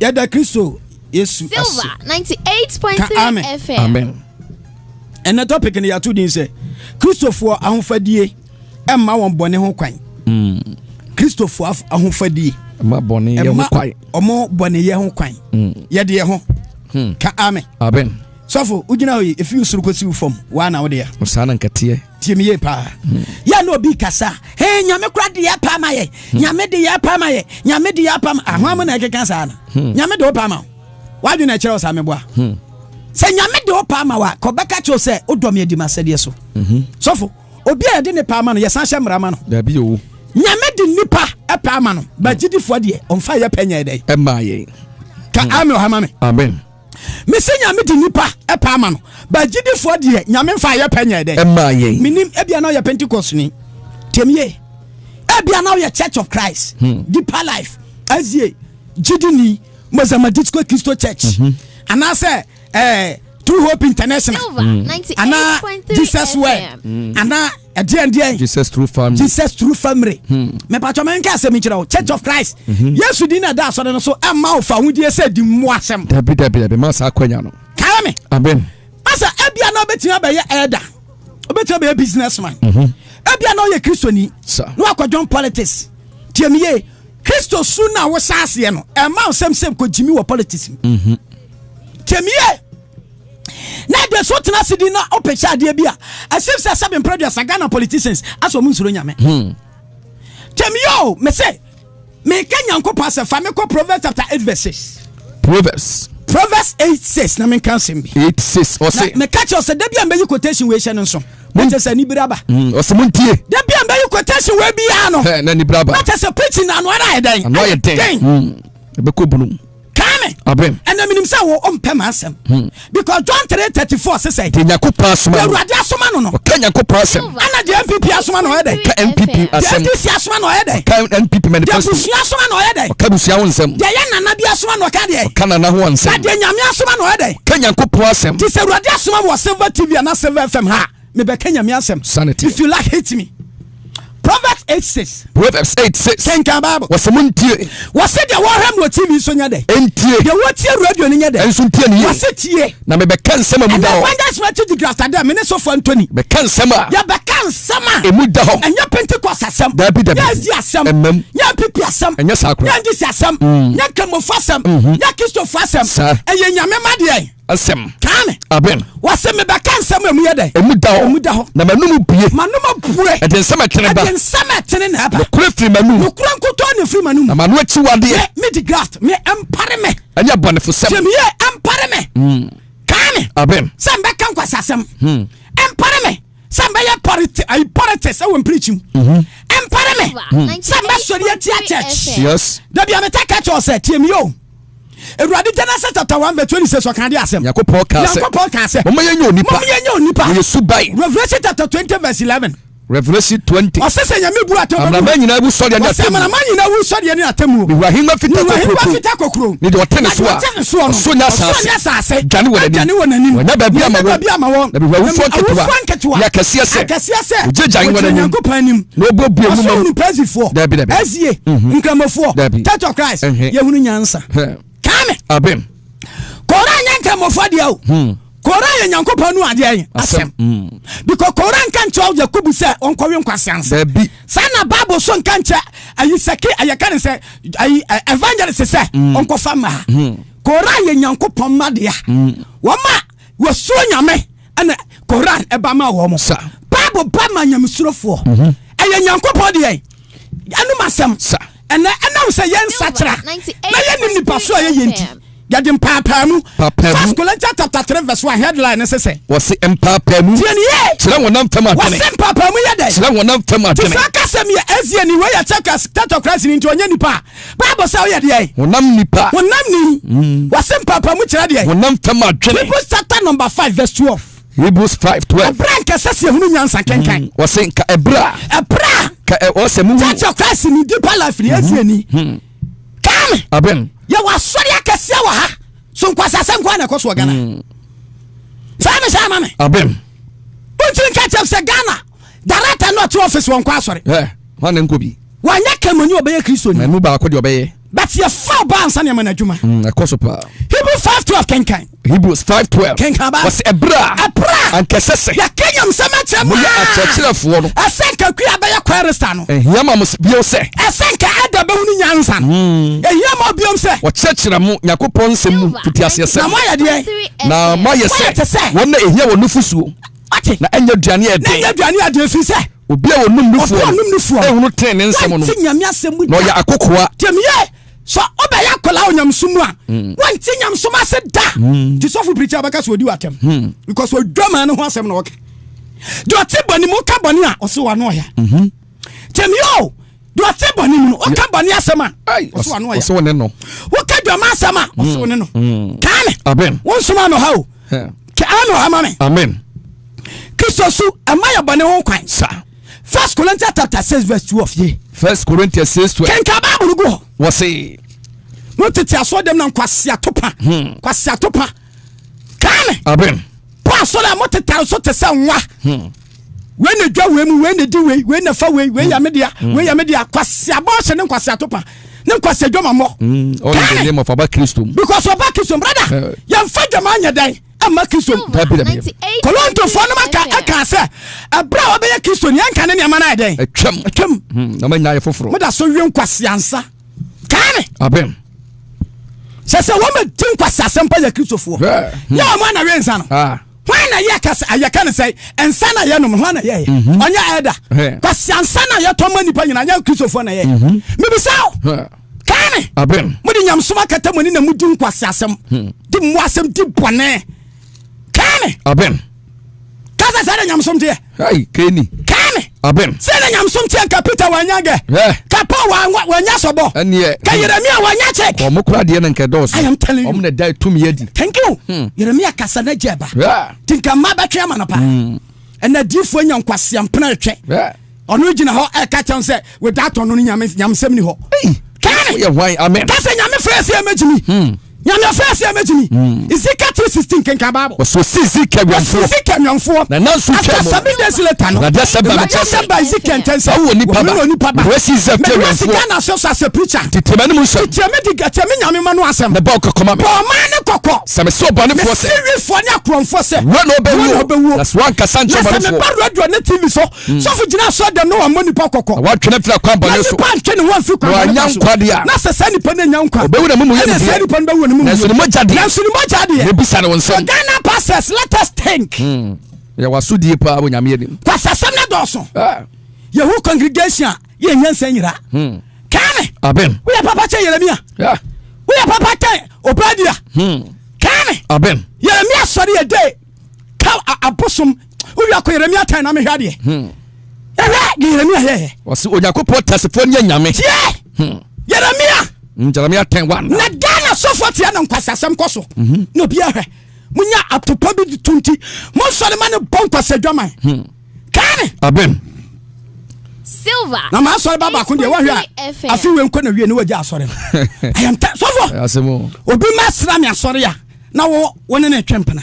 Yɛda Kristo Yesu ase. Silver 98.3 Ka amen. FM. Amen. Ɛnɛ topic no yɛato din sɛ Kristofoɔ ahofadie ɛmma wɔn bɔne ho kwan. Kristofoɔ ahofadie Ɛma bɔne yɛ ho ɛmma kwan. ɔmo bɔneyɛ ho kwan. Yɛde yɛ ho. Ka amen. Amen. Sɔfo, wogyina hɔ yi, efi wo soro kɔsi wo fam, waa na wode ya. Saa na nkateɛ. Tie me yie paa. Yɛ na obi kasa a, hee nyame kora de yɛ paa ma yɛ. Nyame de yɛ paa ma yɛ. Nyame de yɛ paa ma. Ahoa mu na ɛkeka saa no. Nyame de wo paa ma wo. Wadwene na ɛkyerɛ wo saa meboa. Sɛ nyame de wo paa ma wo a, kɔ bɛka kyerɛ wo sɛ wodɔ me adi m'asɛdeɛ so. Sɔfo, obi a yɛde ne paa ma no, yɛsan hyɛ mmara ma no. Dabi o. Nyame de nipa paa ma no, ba gyidifoɔ deɛ, ɔmfa yɛ pɛ nyɛ dɛn. Ɛmaa yɛn. Ka amen ɔha ma me. Amen. Mese nyame de nipa paa ma no, ba gyidifoɔ deɛ, nyame mfa yɛ pɛ nyɛ dɛn. Ɛmaa yɛn. Menim ebia na ɔyɛ Pentecost ni. Tie me yie. Ebia na ɔyɛ Church of Christ, Deeper Life, SDA, gyidini, Mozambique Christo Church, anaasɛ True Hope International, Silver anaa 98.3 Jesus Word, FM. anaa ɛdeɛn deɛn. Jesus true family. Jesus True Family. Mepatwa me nka asɛm nkyerɛ wo. Church of Christ. Yesu din na ɛda asɔre no so ɛma wo fa ahodie sɛ di mmoa asɛm. Dabi dabi dabi ma saa akwanya no. Kae me. Amen. Asa ebia na obetumi abɛyɛ elder. Obetumi abɛyɛ businessman. Ebia na ɔyɛ Kristoni. Sa. Na wakɔdwɔn politics. Tie me yie. Kristo su na wohyɛ aseɛ no, ɛma wo sɛm sɛm kɔgyimi wɔ politics mu. Tie me yie. Na ɛde so tena ase di na wopɛkyɛ adeɛ bi a, ɛsɛ sɛ sɛbe mprɛ duasa Ghana politicians asɛ ɔmo nsuro Nyame. Tie me yie o, me se, meka Nyankopɔn asɛ fa me kɔ Proverbs chapter 8 verse 6. Proverbs Proverbs 8 6 na menka asɛm bi. 8 6 ɔse. Na meka kyerɛ sɛ da bi a mbɛyi quotation wei hyɛ no nso. Na kyerɛ sɛ anibere aba. Ɔse montie. Da bi a mbɛyi quotation wei biara no. Hɛ na anibere aba. Na kyerɛ sɛ preaching na ano ara ayɛ dɛn? Ano ayɛ den. Ɛbɛkɔ bunu. Kaa me. Amen. Ɛna menim sɛ wo ɔmpɛ m'asɛm. Because John 3:34 sɛ sɛ. Deɛ Nyankopɔn asoma no. Awurade asoma no no. Ɔka Nyankopɔn asɛm. Silver Ɛna deɛ NPP asoma no ɔyɛ dɛn? Ɔka NPP Deɛ asɛm. NDC asoma no ɔyɛ dɛn? Ɔka NPP Deɛ manifesto. busua asoma no ɔyɛ dɛn? Ɔka busua ho nsɛm. Deɛ yɛ nana bi asoma no ɔka deɛ? Ɔka nana ho Na nsɛm. deɛ Nyame asoma no ɔyɛ dɛn? Ɔka Nyankopɔn asɛm. Nti sɛ Awurade asoma me wɔ Silver TV anaa Silver FM ha a, mebɛka Nyame asɛm. Sanity. If you like, hate me. Proverbs 8 6. Proverbs 8 6. Kenkan Bible. Wɔsɛ montie. Wɔse deɛ wɔhwɛ me wɔ TV so nyɛ dɛ. Entie. Deɛ wɔtie radio no nyɛ dɛ. Ɛnso ntie ne yie. Wɔse tie. Na mebɛka nsɛm a mu da Ɛnɛ hɔ. Evangelist Matthew de Grasta dɛ me ne sɔfo Anthony. Bɛka nsɛm a Yɛbɛka nsɛm a. emu da hɔ. Ɛnyɛ Pentecost asɛm. Dabi, dabi. Nyɛ SDA asɛm. Ɛmmam. Nyɛ NPP asɛm. Ɛnyɛ saa koraa. Nyɛ NDC asɛm. Nyɛ Nkramofo asɛm. Nyɛ Kristofo asɛm. Saa. Ɛyɛ Nyame ma deɛ. Asɛm. Kaa me. Amen. Wɔse mebɛka nsɛm a emu yɛ dɛ. Emu da hɔ. Emu da hɔ. Na m'anum bue. M'anom abue. Ɛde nsɛm ɛtene ba. Ɛde nsɛm ɛtene na ɛba. Nokorɛ firi m'anum. Nokorɛ nkutoo na ɛfiri m'anum. Na m'ano akyiwadeɛ. Me di graft. Me ɛmpare me. Ɛnyɛ abɔnefosɛm. Tie me yie, ɛmpare me. Kaa me. Amen. Sɛ mbɛka nkwasasɛm. Ɛmpare me. Sɛ mbɛyɛ politics ɛwɔ mpirikyi mu. Ɛmpare me. Silver Sɛ mbɛsɔre atia church. Yes. Dabi a meta ka kyerɛ wo sɛ tie me yie o. Awurade Genesis chapter 1 verse 26 ɔka adeɛ asɛm. Nyankopɔn kaa sɛ. Nyankopɔn kaa sɛ. Momma yɛnyɛ onipa. Momma yɛnyɛ onipa. Wɔyɛ suban. Revelation chapter 20 verse 11. Revelation 20. Ɔsɛ sɛ Nyame bu atɛm. Amanaman nyinaa wu sɔdeɛ ne Ɔsɛ atemmuo. amanaman nyinaa wu sɔdeɛ ne atemmuo. Mehuru ahengua fitaa Mehuru ahengua kokuroko. fitaa kokuroko. Ne deɛ ɔte ne Na so deɛ a, ɔte ne soɔ no, ɔsoro ne ɔsoro asase ne asase dwane wɔ n'anim. adwane wɔ n'anim. Wɔanya baabi ama Wɔanya wɔn. baabi ama wɔn. Na mehuru awufoɔ Na nketewa awufoɔ nketewa ne akɛseɛ sɛ, akɛseɛ sɛ, wɔgyina ahengua wɔgyina no anim. Nyankopɔn anim. Na wɔbuebue Ɔsoro nwoma mu. hunu Persifoɔ, Dabi, dabi. SDA, Nkramofoɔ, Dabi. Church of Christ, Ɛhɛ. yɛhunu nyansa. Hɛ. Kaa me. Amen. Koran nyɛ Nkramofoɔ deɛ o. Koran yɛ Nyankopɔn nu adeɛ yi asɛm. Because Koran nka nkyerɛ Yakubu sɛ ɔnkɔwe nkwaseansa. Dabi. Saa na Bible so nka nkyerɛ ayi sɛke ayɛka ne sɛ ayi evangelist sɛ ɔnkɔfa mmaa. Koran yɛ Nyankopɔn mma dea. Wɔn a wɔsuro Nyame ɛna Koran ɛba ma wɔn. Sa. Bible ba ma nyamesurofoɔ. Ɛyɛ Nyankopɔn deɛ ɛnum asɛm. Sa. Ɛnɛ ɛnam sɛ yɛn nsakyera na yɛnim nipa so a yɛyɛ nti yɛde mpaapaamu. Mpaapaamu. First Corinthians chapter 3 verse 1 headline ne sɛ sɛ. Wɔse mpaapaamu. Tie ne yie. Kyerɛ honam fam adwene. Wɔse mpaapaamu yɛ dɛ. Kyerɛ honam fam Ti adwene. saa kasɛm yɛ ɛzie ni wei yɛ Church of Christ ni nti ɔnyɛ nipa a. Bible sɛ ɔyɛ deɛ. Honam nipa. Honam ni. Wɔse mpaapaamu kyerɛ deɛ. Honam fam adwene. Hebrews chapter number 5 verse 12. Hebrews 5 12. Ɛberɛ nkɛsɛ sɛ yɛhunu nyansa kenkan. Wɔse nka ɛberɛ a. Ɛberɛ a. Ka ɔsɛ mu. Church of Christ ni deeper life ni ɛzie ni. Kaame. Amen. Yɛwɔ asɔre akɛseɛ wɔ ha. So nkwasasɛm nkoa na ɛkɔ so wɔ Ghana. Saa me saa ma me. Amen. Wontumi nka kyerɛ sɛ Ghana director na ɔte office wɔ nkɔ asɔre. Ɛ hwan na nkɔ bi. Wanyɛ kramoni ɔbɛyɛ Kristoni. Na emu baako deɛ ɔbɛyɛ. But yɛfa ɔbaa ansa na yɛma no adwuma. Ɛkɔ so paa. Hebrew 5:12 kenkan. Hebrews 5:12. Kenkan ba. Wɔsi ɛbrɛ a. Ɛbrɛ a. Anka ɛsɛ sɛ. Yɛka nyamsɛm akyerɛ mu. Moyɛ akyerɛkyerɛfoɔ no. Ɛsɛ nka kuya bɛyɛ chorister no. Ɛhia ma mo bio sɛ. Ɛsɛ nka ɛda bɛhunu nyansa no. Ɛhia ma biom sɛ. Wɔkyerɛkyerɛ mo Nyankopɔn nsɛm mu fiti aseɛ sɛ. Na moayɛ deɛ. Na moayɛ sɛ. Wɔn na ɛhia wɔn nufosuo. Ate. Na ɛnyɛ aduane a ɛden. Na ɛnyɛ aduane a ɛden ɛfiri sɛ. Obi a ɔnum nufoɔ no nhunu tenenee nsɛm no, na ɔyɛ akokoa. Tiɛmiyɛ sɛ ɔbɛyɛ akwadaa wɔ nyamesom mu a hmm. wɔnte nyamesom ase da hmm. nti sɔfo pirikyi abɛka sɛ ɔdi w'atɛm hmm. because ɔdwamaa no ho asɛm na ɔka deɛ ɔte bɔne mu woka bɔne a ɔse wano ɔya mhm. tiɛmiyɛ o deɛ ɔte bɔne mu no woka bɔne asɛm a ɔse wano ɔya woka dwama asɛm a ɔse wo ne no kaane wonsoma no ha o kaa no ama me. Amen. Kristo su ɛma yɛ bɔne ho kwan. Sa. First Corinthians chapter 6 verse 12 ye. First Corinthians 6 12. Kenka Bible gu hɔ. Wɔse. Mo tete aso dɛm na nkwasi atopa. Kwasi atopa. Kaa me. Amen. Po asɔre a mo tetare so te sɛ nwa. Wei na dwa wei mu, wei na di wei, wei na fa wei, wei yɛ me dea, wei yɛ me dea. Kwasi abɔɔhyɛ ne nkwasi atopa ne nkwasi adwamammɔ. All in the name of Aba Kristo. Because ɔba Kristo, brother, yɛmfa dwama nyɛ dɛn ɛmma Kristo. Dabi dabi. Korintofoɔ no maka ɛka sɛ ɛberɛ a wɔbɛyɛ Kristo ni ɛnka ne nneɛma no ayɛ dɛn? Atwam. Atwam. Na manya ayɛ foforɔ. Moda so wie nkwasi ansa. Kaane. Amen. Sɛ sɛ wɔn bɛ di nkwasi asɛm pa yɛ Kristofoɔ. Yɛ wɔn anawe nsa no. Ah. Hwan na yɛ kasa yɛka no sɛ nsa na yɛnom hwan na yɛyɛ mhm. ɔnyɛ ɛda kwasi ansa na yɛtɔ ma nipa nyina nyɛ kristofoɔ na yɛyɛ mhm. mebisa wo kaane mode nyamesom akata mo ani na modi nkwasi asɛm hmm. di mmoa asɛm di bɔne kaane kasa sɛ na nyamesom teɛ kaane sɛ na nyamesom teɛ nka Peter wanya gɛ ka Paul wanya sɔbɔ ka Yeremia wanya check ɔmo kora deɛ no nkɛ dɔɔso I am telling you ɔmo na da tumi adi thank you hmm. Yeremia kasa na gye ba ti nka mma bɛtwe ama no paa hmm. ɛna diifoɔ nya nkwaseampena ɛtwɛ ɔno gyina hɔ ɛka kyɛn sɛ without ɔno no nyamesɛm ni hɔ kaane kasa nyame frɛ sɛ ɛmɛgyimi hmm. Nyame afɛ sɛ ɛmɛgyimi hmm. Ezekiel 3:16 kenkan Bible. Wɔsɔ si Ezekiel wɛnfoɔ. Ezekiel wɛnfoɔ. Na nanso twɛ mu. After 7 days later no. Awurade asɛm ba Awurade asɛm ba Ezekiel nkyɛn sɛ. Awo nipa ba. Wɔn nipa ba. Wɔsi Israel fie Mɛdura wɛnfoɔ. sika na so as a preacher. Tete mɛ ne mu nsɛm. Tete mɛ di tete mɛ nyame ma no asɛm. Na bɔ kɔkɔ ma mi. Bɔ ɔman ne kɔkɔ. Sɛ mɛ sɛ ɔbɔnefoɔ sɛ. Mɛ si wifoɔ ne akorɔmfoɔ sɛ. Wɔn na ɔbɛwuo. ɔbɛwuo. Na sɛ wɔankasa nkyɛn ɔbɔnefoɔ. Na sɛ mɛ ba radio ne TV so. Hmm. Sɔfo gyina asɔre dɛm na wammɔ nipa kɔkɔ. Na watwe no afiri akwan bɔne so. Na nipa ntwe ne ho amfiri kwan bɔne so. Na wanya nkwa deɛ a. Na sɛ saa nipa no anya nkwa. Ɔbɛwu na mumuyɛ no Ɛna saa deɛ. nipa no bɛwu na mumuyɛ. Nanso ne mogya deɛ. Nanso ne mogya deɛ. Mebisa no wo nsam. So Ghana pastors, let us think. Hmm. Yɛ wasodie paa wɔ Nyame anim. Kwasasɛm no dɔɔso. Ah. Yɛhu congregation a yɛnyɛ nsɛn nyira. Hmm. Kaane. Amen. Woyɛ papa kyɛ Yeremia. Yeah. Woyɛ papa kyɛ Obadia. Hmm. Kaane. Amen. Yeremia sɔre yɛ de ka abosom wowie akɔ Yeremia tan na mehwɛ adeɛ. Hmm. Yɛhwɛ deɛ Yeremia yɛyɛ. Ɔse Onyankopɔn teasefoɔ ne anyame. Tiɛ. Hmm. Yeremia. Jeremia 10:1. Na Ghana sɔfoɔ teɛ na nkwasasɛm kɔ so. Mhm. Na obi ahwɛ. Munya atopa bi to nti monsɔre ma ne bɔ nkwasadwaman. Hmm. Kaane. Amen. Silver. Na maa asɔre ba baako deɛ wɔhwɛ a afi wei nkɔ na wie ne wagya asɔre no. I am sɔfo. Obi ma sra me asɔre a na wo wo ne ne twe mpena.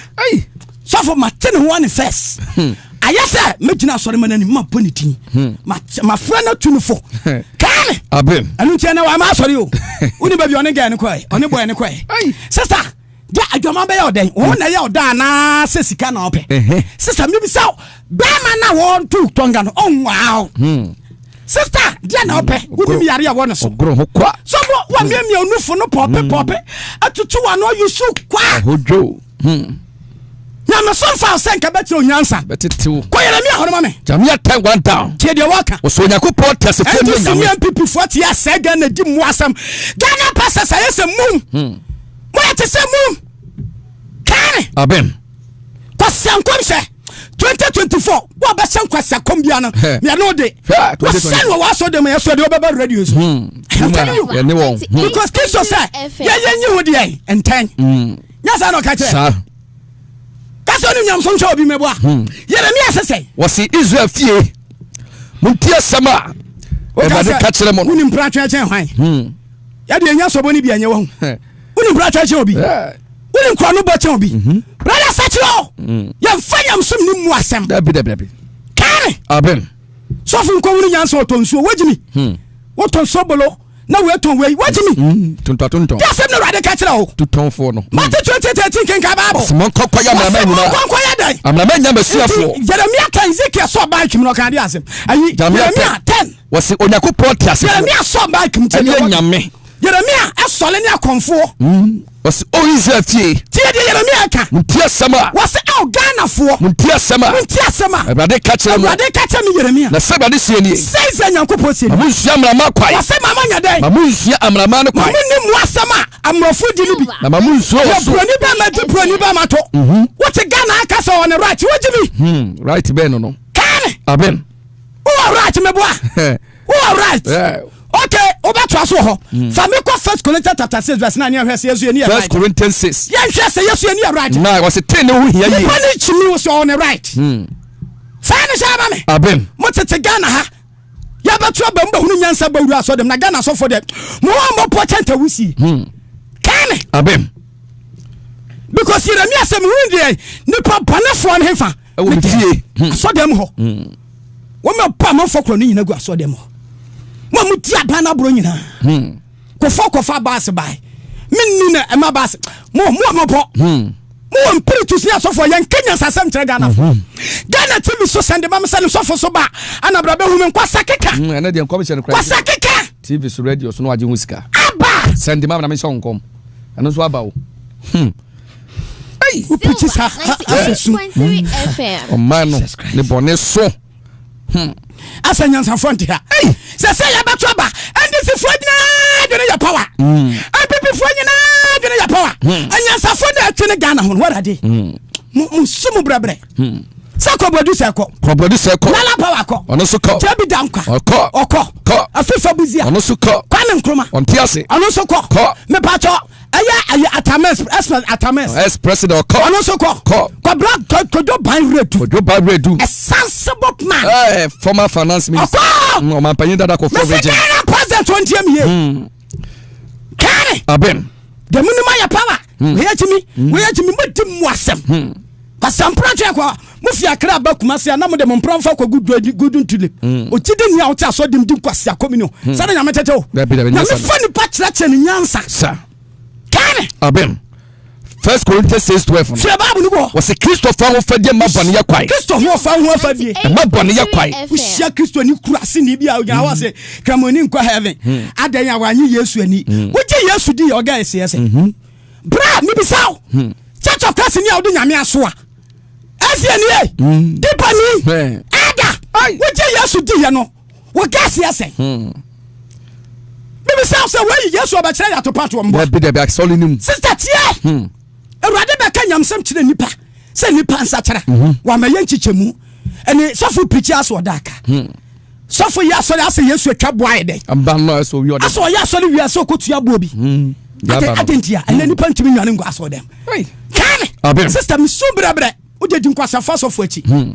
Sɔfo ma te ne ho ane first. Hmm. Ayɛ sɛ mɛgyina asɔre ma no anim ma bɔ ne din. Hmm. Ma frɛ no atu no fo. Kaane. Amen. Ɛno nti ɛnɛ wama asɔre o. Wone baabi ɔne gɛɛ no kɔɛ ɔne bɔɛ no kɔɛ. Sister de adwama bɛyɛ ɔdɛn wɔn na ɛyɛ ɔdɔ anaa sɛ sika na ɔpɛ sista mebisa wo bɛrima na wɔnto tɔnga no ɔnwaa wo hmm. sista deɛ na ɔpɛ hmm. wonim yare a wɔ ne so sɔfo wɔmiamia onufo no pɔpe hmm. pɔpe atutu wa no ɔyi so kwa nyameso mfa wo sɛ nka bɛkyerɛ onyansa kɔ Yeremia hɔ no ma me Jeremia 10 1 down tie deɛ wɔka ɔsɛ Onyankopɔn teasefoɔ ne NDC ne nyame NPP foɔ te asɛe Ghana di mmoa asɛm Ghana pastors ayɛ sɛ mum Moyɛ te sɛ mum kaane. Amen. Kwasia nkɔmhyɛ 2024 wo a bɛhyɛ nkwasia kɔm bia no yɛne wo de wɔhyɛ no wɔ w'asɔ dɛm yɛsɔ de wobɛba radio so. Hmm. I'm telling you. Yɛne wɔn. Hmm. Because Kristo sɛ yɛyɛ nyi ho deɛ ntɛn. Hmm. Nyɛ saa na ɔka kyerɛ. Kasa no nyamso nkyɛ obi mɛboa. Yeremia sɛ sɛ. Wɔsi Israel fie montie asɛm a Awurade ka kyerɛ mo no. Wonim pra twɛkyɛn hwan? Yɛde ɛnya sɔbɔ no bi ɛnyɛ wahu. Wonim pra twɛkyɛn obi. Wonim kura no bɔ kyɛn obi. Mhm. Brother sakyerɛ o. Mm. Yɛmfa nyamsom ne mu asɛm. Dabi dabi dabi. Kaane. Amen. Sɔfo nkɔhunu nyansa ɔtɔ nsuo wogyimi. Hmm. Wotɔ nsuo bolo. Na wei tɔn wei watumi. Tontɔn. Di asɛm na Awurade ka kyerɛ wo. Tutɔnfoɔ no. Matthew 20:13 kenkan Bible. Sɛ monkɔ kɔyɛ amanaman nyinaa. Wɔsɛ monkɔ nkɔyɛ dɛn? Amanaman nyinaa masuafoɔ. Nti Jeremia 10 Ezekiel sɔ bike mu na ɔka adeɛ asɛm. Ayi Jeremia 10. Wɔsi Onyankopɔn te asefoɔ. Jeremia sɔ bike mu. Ɛne nyame. Jeremia ɛsɔle ne akɔmfoɔ. Wɔsi o Israel fie. Tie deɛ Yeremia ka. Montie asɛm a. Wɔsi ao Ghanafoɔ. Montie asɛm a. Montie asɛm a. Awurade ka kyerɛ mo. Awurade ka kyerɛ me Yeremia. Na sɛ Awurade seɛ nie. Sɛ Israel Nyankopɔn seɛ nie. Ma monsua amanaman kwan. Wɔsi ma monyɛ dɛn? Ma monsua amanaman no kwan. Ma monni mu asɛm a amorɔfo di no bi. Na ma monsua wɔ so. Yɛ buroni bɛɛ ma di buroni bɛɛ ma to. Wote Ghana aka sɛ ɔne right wogye mi. Right bɛn no no. Kaane. Amen. Wowɔ right meboa. Wowɔ right. Okay, wobɛtoa so wɔ hɔ. Hmm. Fa me kɔ First Corinthians chapter 6 verse 9 yɛnhwɛ sɛ Yesu yɛ ni yɛ right. First Corinthians 6. Yɛnhwɛ sɛ Yesu yɛ ni yɛ right. Na wɔsi ten ne ho hia yie. Nipa ne kyimi wɔ sɛ ɔwɔ ne right. Hmm. Saa ne hyɛ ama me. Amen. Mo tete Ghana ha. Yɛbɛto aba mu bɛhunu nyansa bɛwura asɔ dɛm na Ghana asɔfo deɛ mo wɔn mo pɔ kyɛntɛ wusi. Hmm. Kane. Amen. Because Yeremia sɛ mehunu deɛ nipa bɔnefoɔ no hefa. Ɛwɔ me fie. Asɔdɛm hɔ. Wɔn a bɔ amanfoɔ korɔ no nyina gu asɔdɛm hɔ. Mo a modi aban no aborɔ nyinaa. Hmm. Kɔfɔ kɔfa baase bae. Menni na ɛma baase. Mo mo a mobɔ. Hmm. Mo wɔ mpiritu si asɔfoɔ yɛn kenya nsasɛm kyerɛ Ghana fo. Hmm. Ghana TV so sɛnde ma sɛ ne sɔfo so ba anabra bɛhu me nkwasa keka. Ɛnɛ deɛ nkɔm hyɛ no kora. Kwasa keka. TV so radio so no agye ho sika. Aba. Sɛnde ma na mehyɛ wo nkɔm. Ɛno nso aba o. Hmm. Wopikyi sa asɛ su. Ɔman no ne bɔne so. Hmm. Asɛ nyansafoɔ nte ha. Sɛ sɛ yɛbɛto aba NDCfoɔ nyinaa dwene yɛ power. NPPfoɔ hmm. nyinaa dwene yɛ power. Hmm. Anyansafoɔ na ɛtwe ne Ghana ho no wɔdade. Mo su mu brɛbrɛ. Sɛ kɔbɔdu sɛ kɔ. Kɔbɔdu sɛ kɔ. Lala power kɔ. Ɔno nso kɔ. Jɛbi Dankwa. Ɔkɔ. Ɔkɔ. Kɔ. Afifa Buzia. Ɔno nso kɔ. Kwame Nkrumah. Ɔnte ase. Ɔno nso kɔ. Kɔ. Mepatɔ. Ɛyɛ ɛyɛ Atames ɛsɛ Atames. Ɛs president ɔkɔ. Ɔno nso kɔ. Kɔ. Kɔbra Kojo Ban Redu. Kojo Ban Redu. A sensible man. Ɛɛ former finance minister. Ɔkɔ. Mm, ɔmanpanyin dada kɔ fɔ region. Mesi Ghana president wɔn tiɛ mi ye. Hmm. Kane. Aben. Dɛm ni ma yɛ power. Hmm. Wei akyi mi. Hmm. Wei akyi mi mo di mu asɛm. Kwasampra twɛ kɔ mo fi Accra ba Kumasi a na mo de mo mpra mfa kɔgu golden tulip mm. ogyidi ni a wote asɔ dim di nkwasi akɔmi no mm. sɛde nyame tete o nyame fa nipa kyerɛkyerɛ ne nyansa kane abem First Corinthians 6:12 no. Fira Bible no bɔ. Wɔsi Kristo fa ho fadie ma bɔne yɛ kwae. Kristo ho fa ho fadie. Ɛma bɔne yɛ kwae. Wohyia Kristo ni kura ase ni bi a ogyina hɔ ase kramoni nkɔ heaven. Hmm. Adɛn a wanye Yesu ani. Wogye Yesu di yɛ ɔga ɛseɛ sɛ. Bra mebisa wo. Hmm. Church of Christ ni a wode nyame asoa. Ɛseɛ nie. Hmm. Dipa ni. Ada. Wogye Yesu di yɛ no. Wɔka aseɛ sɛ. Hmm. Mebisa wo sɛ wɔayi Yesu ɔbɛkyerɛ yɛ atopa toɔ mboa. Dabi dabi asɔre no mu. Sister tie. Hmm. Awurade bɛka nyamsɛm kyerɛ nipa sɛ nipa nsakyera. Mhm. Wamɛyɛ nkyekyɛmu. Ɛne sɔfo pirikyi aso ɔda aka. Sɔfo yɛ asɔre asɛ Yesu atwa boa ayɛ dɛn? Aba no asɛ owi ɔde. Asɛ ɔyɛ asɔre wie asɛ ɔkɔtua boɔ bi. Hmm. Ade ade nti a ɛnɛ nipa ntumi nwane nkɔ asɔre dɛm. Kane. Sister mesu brɛbrɛ wode di nkwasafo asɔfo akyi. Hmm.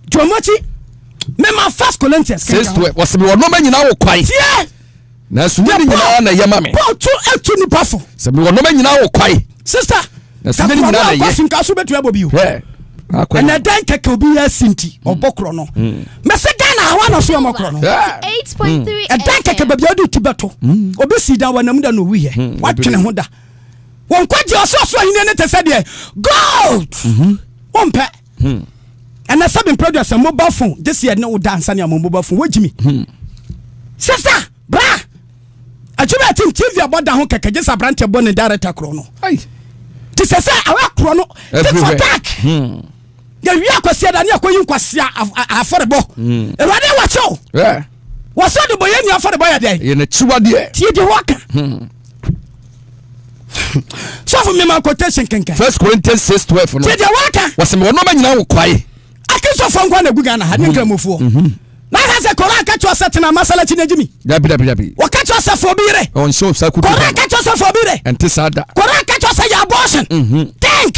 Di ɔmo akyi. Mema First Corinthians. 6:12 wɔsi mi wɔ nneɛma nyinaa wɔ kwae. Tie. Nanso nyɛ ne nyinaa na ɛyɛ ma me. Paul tu etu nipa fo. Sɛ mewɔ nneɛma nyinaa wɔ kwae. Sister. Nanso nyɛ ne nyinaa na ɛyɛ. Kakura nka so bɛtua bɔ bi o. Ɛnɛ dɛn kɛkɛ obi yɛ asi nti hmm. ɔbɔ korɔ no. Hmm. Mɛsɛ Ghana awa na so ɔmɔ korɔ no. Ɛdɛn kɛkɛ baabi a ɔde ti bɛto. Hmm. Obi si dan wɔ nam da na owu yɛ. Watwene ho da. Wɔn nkwagye ɔsoro ahenni ne te sɛ deɛ gold. Wɔmpɛ. Ɛnɛ sɛ mempɛ dwa sɛ mobile phone gye sɛ yɛne wo da ansa ne ama mobile phone woagyimi. Sister bra adwuma atim TV abɔ da ho kɛkɛ gye sɛ aberanteɛ bɔ ne director korɔ no. Te sɛ sɛ awa korɔ no tit for tat. Hmm. Yɛwie akwasia da ne akɔyi nkwasia afɔrebɔ. Hmm. Awurade wakyɛw. Wɔsɛ de bɔ yɛn nua afɔrebɔ yɛ dɛn? Yɛ n'akyiwadeɛ. Tie deɛ wɔka. Hmm. Sɔfo mema quotation kenkan. First Corinthians 6:12 no. Tie deɛ wɔka. Wɔsɛ mewɔ nneɛma nyinaa wɔ kwae. Akristofoɔ nko na egu Ghana ha ne hmm. nkramofoɔ. Mhm. Na aka sɛ Koran ka kyerɛ sɛ tena masalachi na gyimi. Dabi dabi dabi. Wɔka kyerɛ sɛ fo obi yere. Ɔnhyɛ osa kutu. Koran ka kyerɛ sɛ fo obi yere. Ɛnte saa da. Koran ka kyerɛ sɛ yɛ abortion. Mhm. Think.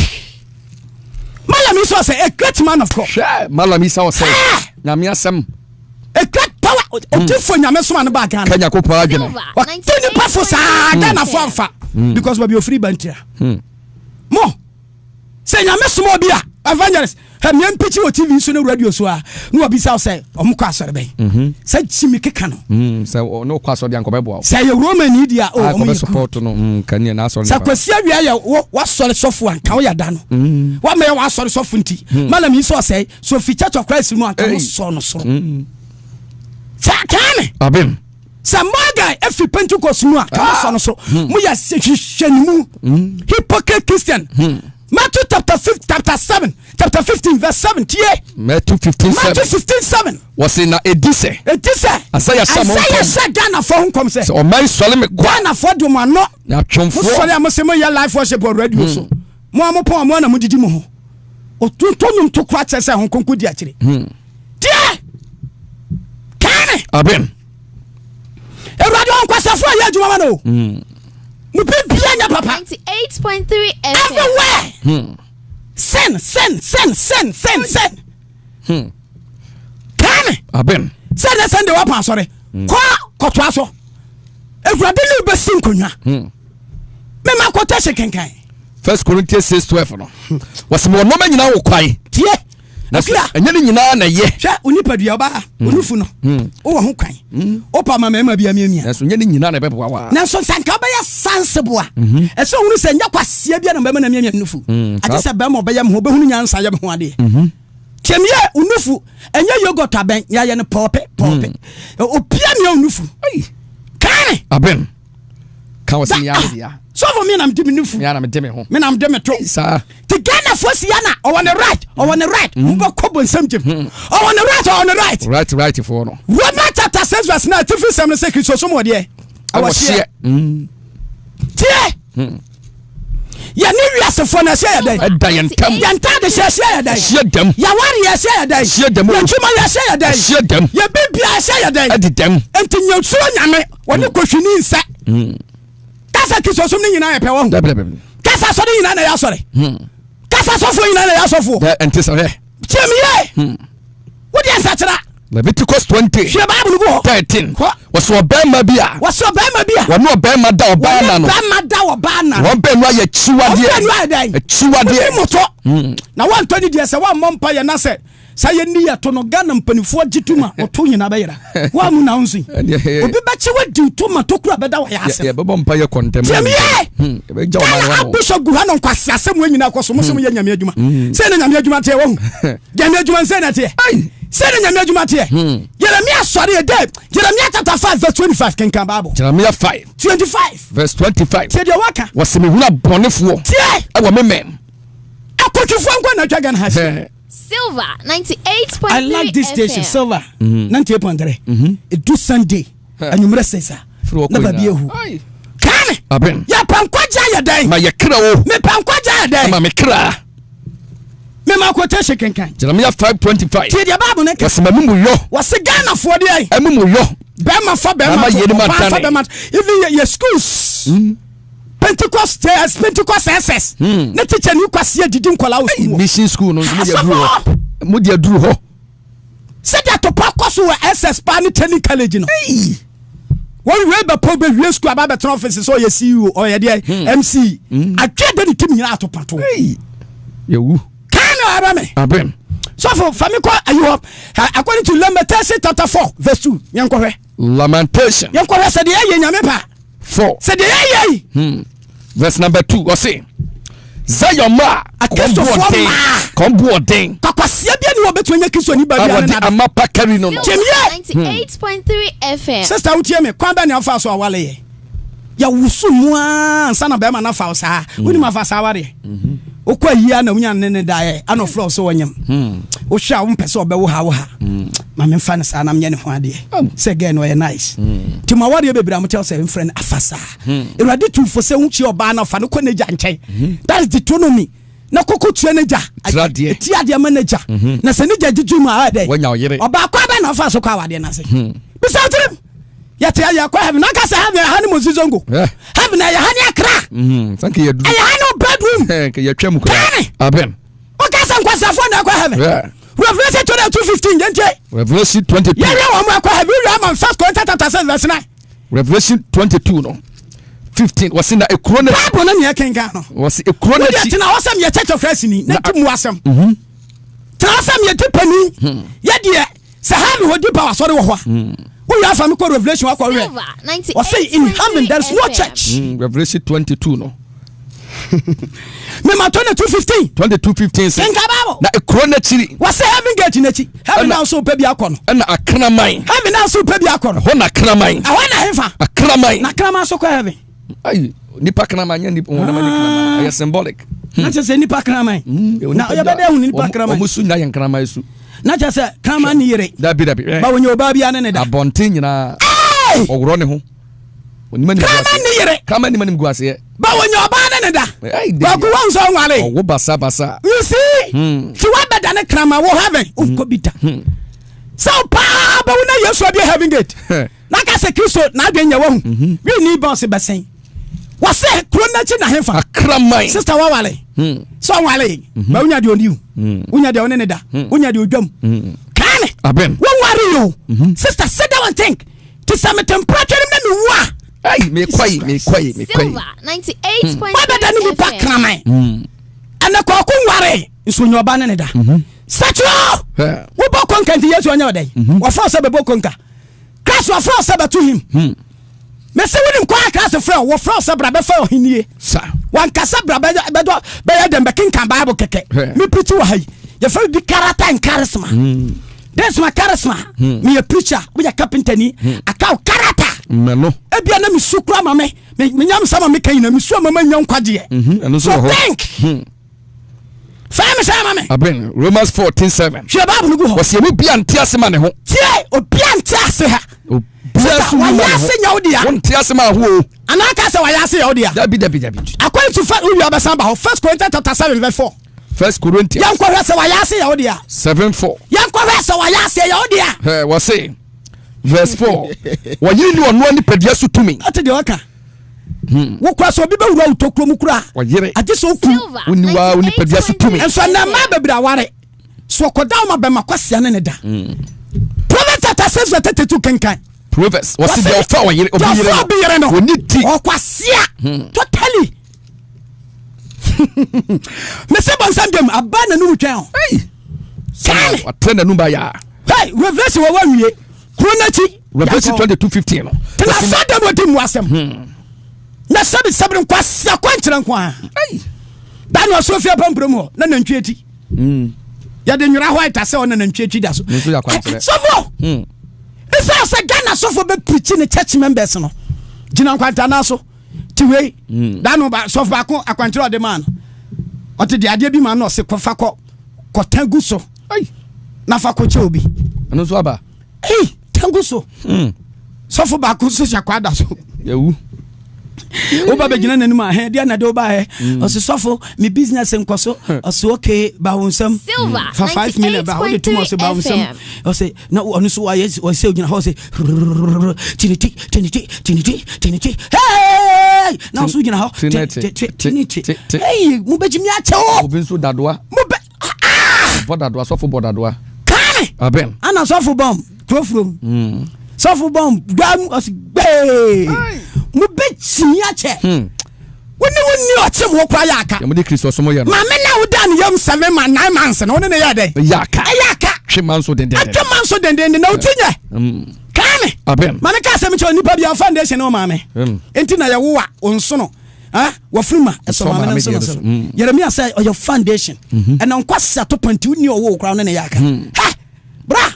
Malam Isa ɔsɛ a great man of God. Hwɛ Malam Isa ɔsɛ. Nyame asɛm. A great power. Odifo hmm. nyame soma no ba Ghana. Ka Nyankopɔn adwene. Ɔte nipa fo saa hmm. Ghana fo amfa. Hmm. Because baabi ofiri ba ntira. Mo sɛ nyame soma obi a evangelist. Hɛ mpikyi wɔ TV so ne radio so a na wɔbisa wo sɛ ɔmo kɔ asɔre bɛn. Sɛ gyimi keka no. Sɛ ɔne wokɔ asɔre deɛ anka ɔbɛboa wo. Sɛ yɛ Roman ni deɛ a, oh, Ah, ɔmo kɔbɛ yɛ good. support no kanea na asɔre Sɛ ne ba. Kwasi Awia yɛ wo wasɔre sɔfo a, nka woyɛ da no. Wama yɛ wasɔre sɔfo nti. Malam yi sɛ ɔsɛe, so fi Church of Christ mu a, nka mo sɔ no soro. Sɛ kaa me. Abem. Sɛ Morgan efi Pentecost mu a, ka mo sɔ no so. Mo yɛ hwehwɛ ne mu. Hypocrite Christian. Matthew chapter 5, chapter 7, chapter 15, verse 7. Tie. Matthew 15 Matthew 7. 15 7. Wɔse na ɛdi sɛ. Eti sɛ. Isaiah hyɛ mo Isaiah nkɔm. hyɛ Ghanafoɔ ho nkɔm sɛ. Sɛ ɔman sɔre me kwa. Ghanafoɔ de mo ano. Na Mo atwomfoɔ. sɔre a mo se mo yɛ life worship wɔ radio so. Mo a mo pɔn mo a na mo didi mo ho. Otonto nnwom to kora kyerɛ sɛ ho nkonko di akyire. Tie. Kane. Abem. Awurade ɔnkwasafo a yɛ adwuma ma no. Mo bibia nyɛ papa. 98.3 FM. Everywhere. Sin, sin, sin, sin, sin, sin. Kane. Abem. Sɛ ne Sunday wapa asɔre. Kɔ kɔtoa so. Awurade ne wobɛsi nkonnwa. Mema kɔtɔ hye kenkan. First Corinthians 6 12 no. Wɔse mewɔ nneɛma nyinaa wɔ kwan. Tie. Na so Akua. ɛnyɛ ne nyinaa na ɛyɛ. Hwɛ onipadua ɔbaa onufu no. Wowɔ ho kwan. Wopa ma mmarima bi amiamia. Nanso nyɛ ne nyinaa na ɛbɛboa wa. Nanso sɛ nka wobɛyɛ sensible a, ɛsɛ ohunu sɛ nyɛ kwaseɛ bi na bɛrima na miamia nufu. Agye sɛ bɛrima ɔbɛyɛ me ho, ɔbɛhunu nyansa yɛ me ho adeɛ. Tiɛmiyɛ onufu, ɛnyɛ yogurt abɛn, yɛayɛ no pɔɔpe pɔɔpe. Opia mia onufu. Kane. Abem. Ka wɔ sɛ mea me dea. Sɔfo mi nam di me nufu. Mea na mede me ho. Me nam de me to. Saa. Ti Ghanafoɔ si ya na ɔwɔ ne right, ɔwɔ ne right. Wobɛkɔ bonsam gyem. Ɔwɔ ne right, ɔwɔ ne right. Right right foɔ no. Romans chapter 6 verse 9 atifi sɛm no sɛ Kristo som wɔ deɛ Ɛwɔ hyeɛ. Tie. Yɛne wiasefoɔ no ɛhyɛ yɛ dɛn? Ɛda yɛn ntam. Yɛn ntaade hyɛ ɛhyɛ yɛ dɛn? Ɛhyɛ dɛm. Yɛware yɛ ɛhyɛ yɛ dɛn? Ɛhyɛ dɛm o. Yɛdwuma yɛ ɛhyɛ yɛ dɛn? Ɛhyɛ dɛm. Yɛ bibia ɛhyɛ yɛ dɛn? Ɛdi dɛm. Nti nyɛsuro Nyame wɔne kɔhwini nsɛ. Kasa Kristosom no nyinaa yɛ pɛ wɔ ho. Dɛbɛdɛbɛ. Kasa asɔre nyinaa na ɛyɛ asɔre. Kasa asɔfoɔ nyinaa na ɛyɛ asɔfoɔ. Dɛ ɛnte sɛ hwɛ. Tiɛ mi yie. Wode nsakyera. Leviticus 20. Hwɛ Bible gu hɔ. 13. Hɔ. Wɔsɛ ɔbɛrima bi a. Wɔsɛ ɔbɛrima bi a. Wɔne ɔbɛrima da ɔbaa na no. Wɔne bɛrima da ɔbaa na no. Wɔn bɛn no ayɛ akyiwadeɛ. Wɔn bɛn no ayɛ dɛn? Akyiwadeɛ. Wodi motɔ. Na wɔntɔ ne deɛ sɛ wɔammɔ mpa yɛ na sɛ sɛ yɛnni yɛ to no Ghana mpanimfoɔ gye to ma ɔto nyinaa bɛyera. Wɔn mu na wo nso yi. Obi bɛkye wadi to ma tokuro a bɛda wɔ yɛ ase. Yɛbɛbɔ mpa yɛ kɔntɛm. Tiɛm yɛ. Ghana abisɔ gu ha no nkwasi asɛm wɔ nyinaa kɔ so mo sɛ mo yɛ nyame adwuma. Sɛ ne nyame adwuma teɛ wɔhu. Nyame adwuma nsɛ na teɛ. Sɛ ne nyame adwuma teɛ. Jeremia sɔre yɛ dɛ. Jeremia chapter 5 verse 25 kenkan Bible. Jeremia 5 25 verse 25. Tiɛ deɛ waka. Wɔsi mi huna bɔnefoɔ. Tiɛ. Ɛwɔ mi mɛm. Akɔtwifoɔ nkɔ na atwa Ghana ha si. Silver 98.3 I like this station, FM. Silver 98.3. Edu Sunday, anwummerɛ sesa. Na baabi ehu. Kane. Abem. Yɛpɛ nkwagye ayɛ dɛn? Ma yɛ kra o. Mepɛ nkwagye ayɛ dɛn? Ma me kra. Mema quotation kenkan. Jeremia 5:25. Tie deɛ Bible no ka. Wɔsi ma mumuyɔ. Wɔsi Ghanafoɔ deɛ. Ɛmumuyɔ. Bɛrima fa bɛrima to, ɔbaa fa bɛrima to. Even yɛ schools. Pentecost Pentecost SS. Ne teacher ni kwasi adidi nkɔla wɔ sukuu. Mission school no nso mo de aduru hɔ. Mo de aduru hɔ. Sɛdeɛ atopa kɔ so wɔ SS paa ne training college no. Wɔn wie bɛpɔ bɛ wie school aba bɛtena office sɛ ɔyɛ CEO ɔyɛ deɛ MC. Atwa de ne tim nyinaa atopa to. Yɛwu. Kan na ɔba mi. Abem. Sɔfo fami kɔ ayi hɔ according to Lamentation chapter 4 verse 2 yɛn kɔhwɛ. Lamentation. Yɛn kɔhwɛ sɛ deɛ ɛyɛ nyame pa. 4. Sɛ deɛ ɛyɛ yi. Verse number 2 ɔse Zion ma Akristofoɔ maa. kɔn bu ɔden. Kwakwasia bi ni wɔbɛtumi anya Kristo ni ba bi A ano wɔde nada. ama pa kari no no. Tiɛm yɛ. 98.3 FM. Sister wotie me kwan bɛ ne afa so awale yɛ. Yɛwoso mu aa ansa na bɛrima no afa wo saa. Wonim afa saa awareɛ. Wokɔ ayie a na wonya ne ne daeɛ ana ɔfrɛ wo sɛ wɔnyam. Wohwɛ a wompɛ sɛ ɔbɛwo ha wo ha. Ma memfa no saa na menyɛ ne ho adeɛ. Sɛ girl no ɔyɛ nice. Nti ma awareɛ bebree a mokyɛw sɛ mfrɛ no afa saa. Awurade tu fo sɛ wokyia ɔbaa no afa no kɔ n'agya nkyɛn. That is Deuteronomy. Na koko tua n'agya. Tiradeɛ. Ti adeɛ ma n'agya. Na sɛ n'agya gyegye mu a ɔyɛ dɛ. Wanya ɔyere. Ɔbaako abɛn na ɔfa so kɔ awadeɛ no ase. Bisa wo tirim. Yɛte ayɛ kɔ heaven. Anka sɛ heaven ɛha ne Moses Zongo. Heaven ɛyɛ ha ne Accra. Sanke yɛ duru. Ɛyɛ ha ne bedroom. Nka yɛtwa mu koraa. Kane. Abem. Woka sɛ nkwaseafoɔ na ɛkɔ heaven. Revelation 22:15 yɛntie. Revelation 22. Yɛhwɛ wɔn mo ɛkɔ heaven. Wia ama First Corinthians chapter 6 verse 9. Revelation 22 no 15 wɔsi na ekuro no. Bible no nea ɛkenkan no. Wɔsi ekuro no Wode akyi. tena hɔ sɛ meyɛ Church of Christ ni na di mu asɛm. Tena sɛ meyɛ dipani. Yɛ deɛ sɛ heaven hɔ dipa wasɔre wɔ hɔ a. Woyɛ afa me kɔ Revelation wakɔ werɛ. Ɔsɛ in heaven there is no church. Revelation 22 no. Mema 22:15. 22:15 sɛ. Nka Bible. Na ekuro n'akyiri. Wɔsɛ heaven gate n'akyi. Heaven na nso pɛ bi akɔ no. Ɛna akraman. Heaven na nso pɛ bi akɔ no. Ɛhɔ na akraman. Ɛhɔ na hefa. Akraman. Na kraman so kɔ heaven. Ayi nipa kraman nyɛ nipa wɔn ni kraman ɛyɛ symbolic. Na kyerɛ sɛ nipa kraman. Na yɛbɛ dɛ ehun nipa kraman. Wɔn su nya yɛn kraman su. Na kyerɛ sɛ kraman ni yere. Dabi dabi. Ba wɔnyɛ ɔbaa bi ane ne da. Abɔnten nyinaa. Ɔworɔ ne ho. Kraman ni yere. Kraman ni ma nim gu aseɛ. Ba wɔnyɛ ɔbaa ne ne da. Kwaku wɔn nso ɔnwale. Ɔwo basa basa. You see. Ti wa bɛ da ne kraman wɔ heaven. Nkɔ bi da. Sɛ paa bɛ wo na Yesu abie heaven gate. Na ka sɛ Kristo n'adwene nyɛ wahu. Mhm. Wi ni bɔs bɛsɛn. Wɔsɛ kuro n'akyi na hefa. Akraman. Sista wawale. Sɛ ɔnwale. Ba wonya deɛ ɔni o. Wonya deɛ ɔne ne da. Wonya deɛ ɔdwam. Kaane. Amen. Wonware yi o. Sista sit down and think. Te sɛ mete mpratwanim na mewu a. Ai mekɔyi mekɔyi mekɔyi. Silver 98.3 Wabɛda ne nipa kraman. Ɛnɛ kɔɔko nware nso ɔnya ɔba ne ne da. Sakyerɛ wobɔ konka nti Yesu ɔnyɛ ɔdɛn. Wɔfrɛ sɛ bɛbɔ konka. Christ wɔfrɛ wo sɛ bɛto him. Mese wonim kwan a Christ frɛ wo, wɔfrɛ wo sɛ bra bɛfa ɔhennie. Wankasa bra bɛdɔ bɛyɛ dɛn bɛkenkan Bible kɛkɛ. Me preach wɔ ha yi. Yɛfrɛ bi character and charisma. This my charisma. Meyɛ preacher, woyɛ carpenter ni. Aka wo character. Mmɛno. Ebia na mesu kura ma me. Menyam sɛ ma meka nyina mesu ama manya nkwagyeɛ. So think. Fɛn mi sɛ ma mi. Aben Romans 14:7. Hwɛ Bible no gu hɔ. Wɔsi emu bia nte ase ma ne ho. Tie obi a nte ase ha. Obia so ma ne ho. Wɔyɛ ase nyɛ wo dea. Wɔn nte ase ma ho o. Anaa ka sɛ wɔyɛ ase yɛ wo dea. Dabi dabi dabi. According to first wia bɛsan ba hɔ First Corinthians chapter 7 verse 4. First Corinthians. Yɛn kɔhwɛ sɛ wɔyɛ ase yɛ wo dea. 7 4. Yɛn kɔhwɛ sɛ wɔyɛ ase yɛ wo dea. Ɛ wɔsi verse 4. Wɔyere ni ɔnoa nipadua so tumi. Ɔte deɛ ɔka. Wo kura sɛ obi bɛwura wo tokuro mu kura. Ɔyere. Agye sɛ oku. Wonni wa wo nipadua so tumi. Nso ɛnna mmaa bebree aware. So ɔkɔda wo ma bɛma kwasia ne ne da. Proverbs chapter 6 verse 32 kenkan. Proverbs wɔsi deɛ ɔfa ɔyere obi yere no. Obi yere no. Oni ti. Ɔkwasia. Totally. Mese bɔnsam dɛm aba n'anum twɛn o. Kaane. Watɛ n'anum ba yaa. Hey, Revelation wɔ wɔ wie. Kuro n'akyi. Revelation 22:15 no. Tena sɛ dɛm ɔdi mu asɛm. Na sɛbi sɛbi nkwasia kwankyerɛ nko a. Daniel so fie pampuro mu hɔ na nantwie ti. Yɛde nwera white asɛ ɔna nantwie ti da so. Sɔfo. Ɛsɛ sɛ Ghana sɔfo bɛ preach ne church members no. Gyina nkwantana so. Ti wei. Daniel ba sɔfo baako akwankyerɛ ɔde maa no. Ɔte de adeɛ bi ma no ɔse kɔfa kɔ kɔta gu so. Na fa kɔkyɛ obi. Ɛno nso aba. Ei, tangu so. Sɔfo baako nso hyɛ kwada so. Yɛwu. Woba bɛgyina n'anim a, hɛ, deɛ na de woba ɛ. Ɔse sɔfo, me business nkɔ so. Ɔse okay, ba wo nsam. Silver Fa 5 million ba, wode tom ɔse ba wo nsam. Ɔse na ɔno nso wayɛ ɔsɛ ogyina hɔ ɔse tiniti tiniti tiniti tiniti. Hey! Na ɔso gyina hɔ. Tiniti. Hey, mobɛgyimi akyɛ o. Obi nso dadoa. Mobɛ Bɔ dadoa sɔfo bɔ dadoa. Kaane. Aben. Ana sɔfo bɔm kurofurom. Sɔfo bɔm gbam ɔsi gbee. Mo bɛ kyimi akyɛ. Wo ne wo ni ɔkyem wo kora yɛ aka. Yɛn mo de Kristo som yɛ no. Maame na wo da ne yam 7 months 9 months na wo ne ne yɛ dɛ. Yɛ aka. Ɛyɛ aka. Twe man so dendenden. Atwe man so dendenden na wo ti nyɛ. Kaane. Aben. Maame ka asɛm kyerɛ nipa bi a foundation ne wo maame. Enti na yɛ wo a onsono. Ah, wɔfiri ma ɛsɔ maame no nso no so. Yeremia sɛ ɔyɛ foundation. Ɛna nkwa sɛ ato pɔnti wonni ɔwɔ okura ne ne yɛ aka. Ha! Bra!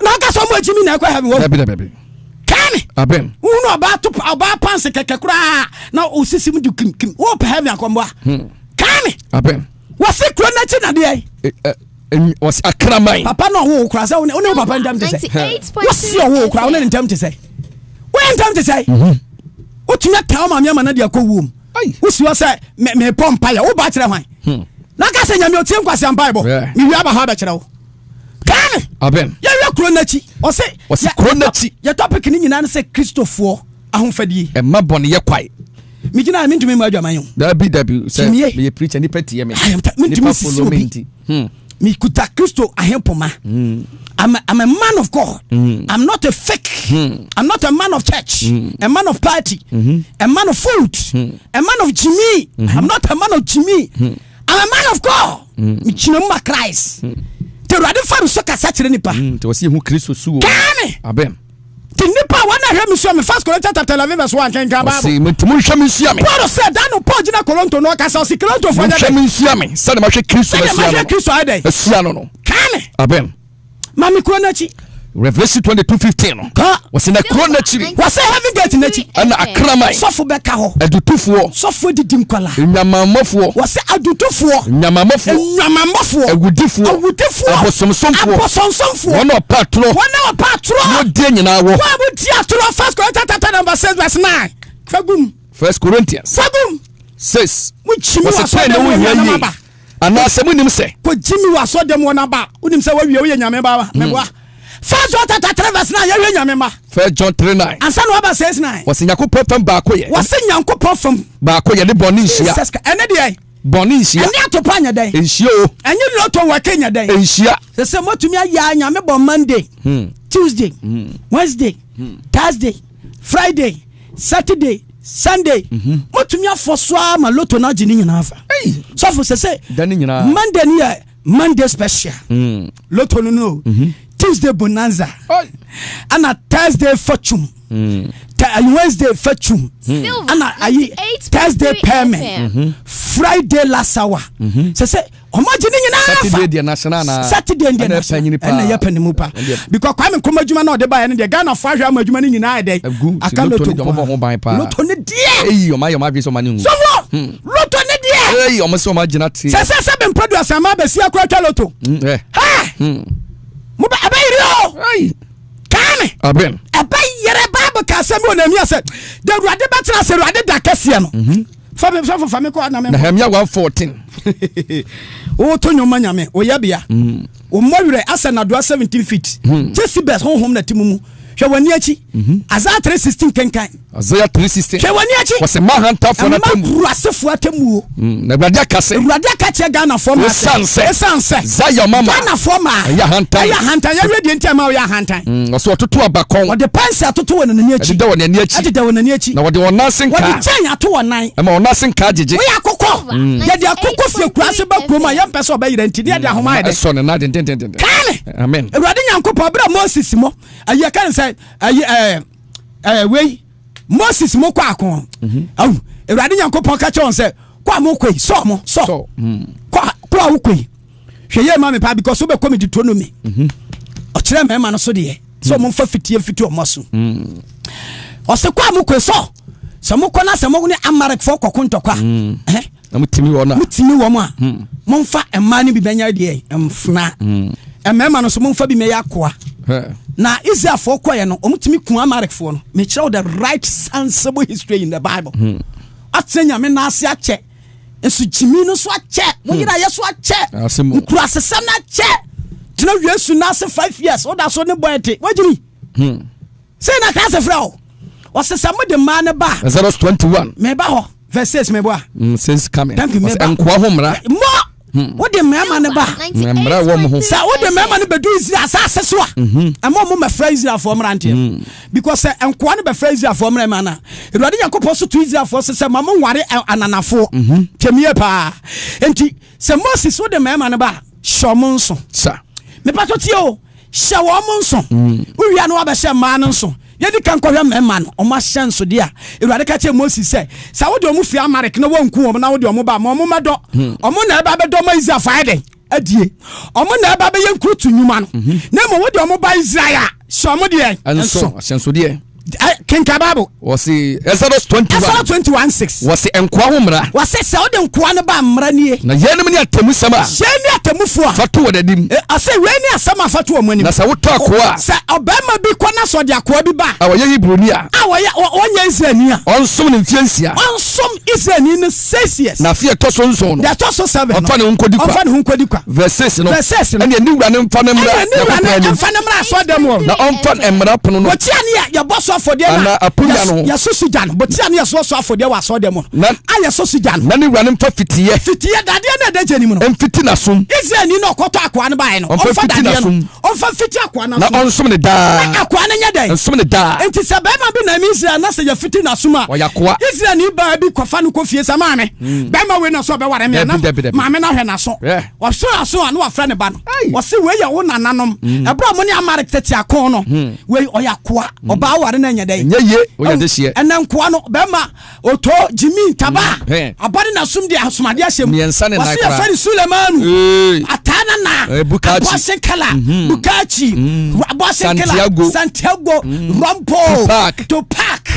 Na ɔka sɛ ɔmo akyi mi na ɛkɔ heaven wɔ. Dabi dabi. Kaane! Aben. Wohunu ɔbaa to ɔbaa panse kɛkɛ koraa na osisi mu di kim kim. Wɔpɛ heaven akɔmboa. Kaane! Aben. Wɔsi kuro n'akyi na deɛ. Wɔsi akraman. Papa na ɔwɔ okura sɛ wo ne wo papa ntam te sɛ. Wɔsi ɔwɔ okura wo ne ne ntam te sɛ. Woyɛ ntam te sɛ. Wotumi ata wo maame ama no de akɔ wuom. Wosi hɔ sɛ mepɔ mpaeɛ woba kyerɛ hwan? Na ka sɛ Nyame otie nkwasea mpaebɔ. Mewie aba hɔ abɛkyerɛ wo. Kaane. Amen. Yɛhwɛ kuro n'akyi. Ɔse Ɔse kuro n'akyi. Yɛ topic ne nyinaa ne sɛ Kristofoɔ ahofadie. Ɛma bɔne yɛ kwae. Megyina a mentumi mmɔ adwaman o. Dabi dabi sɛ meyɛ preacher nipa tie me. Mentumi sisi obi. Mekuta Kristo ahempoma. I'm a man of God. I'm not a fake. I'm not a man of church. A man of party. A man of food. A man of Jimmy. I'm not a man of Jimmy. I'm a man of God. Megyina mu ma Christ. Nti Awurade fa no so kasa kyerɛ nipa. Nti wɔsi ehu Kristo su wɔ. Kaane. Amen. Nti nipa a wɔn ahwɛ mi sua mi First Corinthians chapter 11 verse 1 kenkan Bible. Ɔsi nti mo nhwɛ mi nsua mi. Paul sɛ da no Paul gyina Korinto no ɔkasa ɔsi Korinto fo nyɛ dɛ. Mo nhwɛ mi nsua mi sɛdeɛ mahwɛ Kristo asua no. Sɛdeɛ mahwɛ Kristo ayɛ dɛ. Asua no no. Kaane. Amen. Ma mi kuro n'akyi. Revelation 22:15 no. Ka. Wɔsi na kuro n'akyiri. Wɔsɛ heaven gate n'akyi. Ɛna akraman. Sɔfo bɛka hɔ. Adutufoɔ. Sɔfo didi nkwala. Nnwamammɔfoɔ. Wɔsɛ adutufoɔ. Nnwamammɔfoɔ. Nnwamammɔfoɔ. Awudifoɔ. Awudifoɔ. Abosomsomfoɔ. Abosomsomfoɔ. Wɔn a wɔpɛ atorɔ. Wɔn a wɔpɛ atorɔ. Wɔdie nyinaa wɔ. Wɔn a wɔdi atorɔ. First Corinthians chapter number 6 verse 9. Fagum. First Corinthians. Fagum. 6. Mo kyimi wɔ Wɔsɛ asɔre pɛn ne dɛm ho wɔ hia nuanom yie. aba. Anaasɛ monim sɛ. Kɔgye mi wɔ asɔre dɛm wɔ n'aba. Wonim sɛ woawie woyɛ nyame ba. Meboa. First John chapter 3 verse 9 yɛhwɛ nyame ma. First John 3 9. Ansa na waba 6 9. Wɔsɛ Nyankopɔn fam baako yɛ. Wɔsɛ Nyankopɔn fam. Baako yɛ ne bɔne nhyia. Jesus Christ. Ɛne deɛ. Bɔne nhyia. Ɛne atopa nyɛ dɛn. Nhyia o. Ɛnye loto wɔke nyɛ dɛn. Nhyia. Sɛ sɛ motumi ayɛ a nyame bɔ Monday, Tuesday, Wednesday, Thursday, Friday, Saturday, Sunday. Motumi afɔ so ara ma loto no agye ne nyinaa fa. Sɔfo sɛ sɛ Da ne nyinaa. Monday no yɛ Monday special. Loto no no. Tuesday bonanza. Ɛna Thursday fortune. Wednesday fortune. Silver Ɛna ayi 98.3 Thursday payment. FM. Friday last hour. Sɛ sɛ ɔmo agye ne nyinaa fa. Saturday deɛ national na. Saturday deɛ national ɛna ɛyɛ panimu pa. Because Kwame Nkrumah adwuma na ɔde baeɛ no deɛ Ghana fo ahwɛ ama adwuma no nyinaa yɛ dɛ. Agu Aka loto loto ne deɛ ɔmo bɔ ho ban paa. Loto ne deɛ. Eyi ɔmo ayɛ ɔmo adwene sɛ ɔmo ani nwu. Sɔfo loto ne deɛ. Eyi ɔmo sɛ ɔmo agyina te. Sɛ sɛ sɛ bɛn produce ama abɛsi akora twa loto. Ha! Mo bɛ ɛbɛ yiri o. Kaane. Amen. Ɛbɛ yɛrɛ Bible ka asɛm bi wɔ Nehemia sɛ de Awurade bɛtena ase Awurade da kɛseɛ no. Fa mi sɔfo fa mi kɔ na mi. Nehemia 1:14. Woto nnwom ma Nyame woyɛ bea. Wo mmɔ werɛ asɛ nadoa 17 feet. Jezebel honhom na ti mu mu. Hwɛ w'ani akyi. Isaiah 3:16 kenkan. Isaiah 3:16. Hwɛ w'ani akyi. Wɔsɛ mma ahantanfoɔ no Mma atemmuo. nkurasefoɔ atemmuo. Na Awurade aka sɛ. Awurade aka kyerɛ Ghanafoɔ maa sɛ. Esiane sɛ. Esiane sɛ. Zion mama. Ghanafoɔ maa. Ɛyɛ ahantan. Ɛyɛ ahantan. Yɛhwɛ deɛ nti a ɛma wɔyɛ ahantan. Ɔsɛ wɔtoto abakɔn. Wɔde pɛnsi atoto wɔn ani akyi. Ɛdeda wɔn ani akyi. Ɛdeda wɔn ani akyi. Na wɔde wɔn nan ase nkaa. Wɔde kyɛn ato wɔn nan. Ɛma wɔn nan ase nkaa gyegye. Woyɛ akokɔ. Yɛde akokɔ fie kuraase ba kurom a yɛmpɛ sɛ ɔbɛyera nti ne yɛde ahoma ayɛ dɛ. Ɛsɔ ne nan dendendenden. Kaane. Amen. Awurade Nyankopɔn berɛ a Moses mo ayi ɛka ne sɛ ayi ɛɛ ɛɛ wei Moses mo kɔ ako. Awu Awurade Nyankopɔn ka kyerɛ wɔn sɛ kɔ a mo kɔ yi sɔ mo sɔ kɔ kɔ a wokɔ yi hwɛ yie ma me paa because wobɛkɔ me Deuteronomy. Ɔkyerɛ mmarima no so deɛ sɛ ɔmo nfa fitie mfiti ɔmo aso. Ɔsɛ kɔ a mo kɔ yi sɔ sɛ mo kɔ na sɛ mo ne Amalekfoɔ kɔko ntɔkwa. Ɛhɛn. Na motumi wɔn a. Motumi wɔn a. Momfa mmaa no bi bɛnyɛ deɛ mfena. Mmarima no nso momfa bi mɛyɛ akoa. Na Israelfoɔ kɔɛ no, wɔtumi ku Amalekfoɔ no. Mekyerɛ wo the right sensible history in the Bible. Atena Nyame nan ase akyɛ. Nso gyimi no nso akyɛ. Mo yere ayɛ so akyɛ. Nkurasesɛm no akyɛ. Tena Yesu nan ase 5 years. Woda so ne bɔ ɛte. Wagyimi. Sei na Christ frɛ wo. Ɔse sɛ mode mmaa no ba a. Exodus 21. Meba hɔ. Verse 6 meboa. Since coming. Thank you. Meba. Nkoa ho mmara. Mo. Wode mmarima no ba. Mmara wɔ mo ho. Sɛ wode mmarima no bɛdu Israel asase so a. Ɛma ɔmo mɛfrɛ Israelfoɔ mmeranteɛ. Because sɛ nkoa no bɛfrɛ Israelfoɔ mmarima no a, Awurade Nyankopɔn so to Israelfoɔ so sɛ ma mo nware ananafoɔ. Tɛmie paa. Enti sɛ Moses wode mmarima no ba a, hyɛ ɔmo nso. Sa. Mepatɔ tie o. Hyɛ wɔn nso. Wowie a na woabɛhyɛ mmaa no nso. Yɛdi kan kɔhwɛ mmarima no, wɔn ahyɛnsodeɛ a Awurade ka kyerɛɛ Moses sɛ, sɛ wode wɔn firi Amalek na woanku wɔn na wode wɔn ba a, ma wɔn mmɛdɔ. Wɔn na ɛba abɛdɔ ma Israelfoɔ ayɛ dɛn? Adie. Wɔn na ɛba abɛyɛ nkurutu nnwuma no. Na mmom wode wɔn ba Israel a, hyɛ wɔn deɛ? Nso. Ahyɛnsodeɛ. Kenka Bible. Wɔsi Exodus 21. Exodus 21 6. Wɔsi nkoa ho mmara. Wɔsi sɛ wode nkoa no ba mmara nie. Na yeinom ne atemmusɛm a. Yei ne atemmufoɔ a. Fa to wɔn anim. Ɔsɛ wei ne asɛm a fa to wɔn anim. Na sɛ wotɔ akoa a. Sɛ ɔbarima bi kɔ na sɛ ɔde akoa bi ba. A ɔyɛ Hebroni a. A ɔyɛ ɔnyɛ Israelni a. Ɔnsom no mfeɛ 6. Ɔnsom Israelni no 6 years. Na afe a ɛtɔ so 7 no. Deɛ ɛtɔ so 7 no. Ɔmfa ne ho nkɔdi kwa. Ɔmfa ne ho nkɔdi kwa. Verse 6 no. Verse 6 no. Ɛnneɛ ne wura no mfa no mmra. Ɛnneɛ ne wura no mfa no mmra asɔredan mu hɔ. Na ɔmfa mmara pono no. Wɔkyia ne yɛ yɛbɔ so afɔdeɛ no. Anaa apunya no ho. Yɛsoso gya no, bokyea ne yɛsoɔsoɔ afɔdeɛ wɔ asɔɔdɛm mu no, a yɛsoso gya no. Na ne wura no mfa fitiiɛ. Fitiiɛ, dadeɛ no a ɛda gya no mu no. Mfiti n'asom. Israelni no a ɔkɔtɔ akoa no baeɛ no, Ɔmfa ɔmfa mfiti dadeɛ no, n'asom. ɔmfa mfiti akoa no Na asom. ɔnsom no daa. Na akoa no nyɛ dɛn? Nsom no daa. Enti sɛ barima bi nam Israel na sɛ yɛfiti n'asom a, Ɔyɛ akoa. Israelni baa bi kɔfa no kɔ fie sɛ, Maame, barima wei na ɔsɛ ɔbɛware me a, na Dabi, dabi, dabi. maame no ahwɛ n'aso. Yeah. Ɔsɔ aso a na wafrɛ ne ba no. Ai. Ɔse wei yɛ wo nananom. Ɛberɛ a mo ne Amalek tete ako no, wei ɔyɛ akoa. Ɔbaa ware no ɛnyɛ dɛn? Ɛnyɛ yie, woyɛ dehyeɛ. Ɛnɛ nkoa no, bɛrima oto, gyimi, ntaba, Hɛn. abɔ ne nasom de asomadeɛ ahyɛ mu. Mmiɛnsa ne nan Ɔse koraa. yɛfrɛ no Sulemanu. Ee. Ataa nana. Eh, Bukachi. Abɔsen kala. Bukachi. Abɔsen kala. Santiago. Santiago. Rompo. Tupac. Tupac.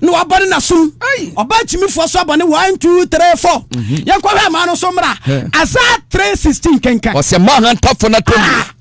Na wabɔ ne nasom. Ai. Ɔbaa gyimifoɔ so abɔ ne 1 2 3 4. Yɛnkɔhwɛ amaa no so mmra. Isaiah 3:16 kenkan. Ɔsɛ mma ahantafo no atemmuo. Ah!